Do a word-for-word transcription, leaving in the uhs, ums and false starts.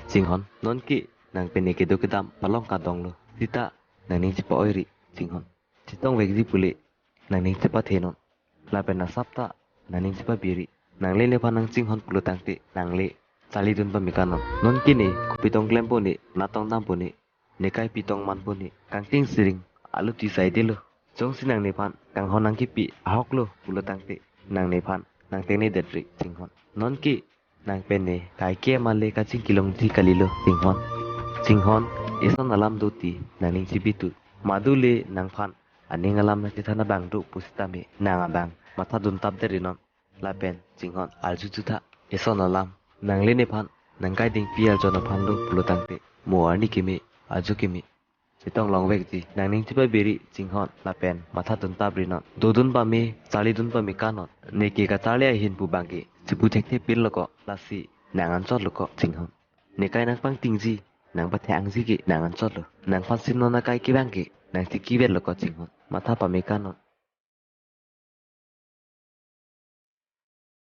Chinghon, non ke nang pen ne kedo kedam palong kadong lo. Sita nangning chepa-oiri, chinghon. Chetongvekji pule nangning chepathe non. Lapen asap ta nangning chepabiri. Nangle nephan nangchinghon pulo tangte nangle charlidun pame kanon. Non ke ne kopi tong klempo ne, natong dampo ne, ne kaipi tong manpo ne, kangting siring aluti saidelo. Jongsi nang nephan kanghon nangkipi ahok lo pulo tangte nang nephan nangtengnedetri, chinghon. Non ke nang pen ne kaike male kachingkilongji kalilo, chinghon. Chinghon, eson alam do ti nangning chibithu. Madule nangphan aning alam nangchethan abang do pusitame nang abang matha duntapdet rinon. Lapen chinghon, arjuthu tha, eson alam. Nangle nephan nangkaidingpi arjon aphan lo pulo tangte mo arni keme, ajo keme. Chetong longvekji, nangning chepabiri, chinghon, lapen matha duntap rinon. Dodun pame, charlidun pame kanon. Ne ke kacharli ahin pu abangke chepu thekthepin lo ko, lasi nang anchot lo ko, chinghon. Ne kai nangpangtingji, nangpathe-angji ke nang anchot lo. Nangphan sim non akai ke abangke nangtikivet lo ko, chinghon. Matha pame kanon.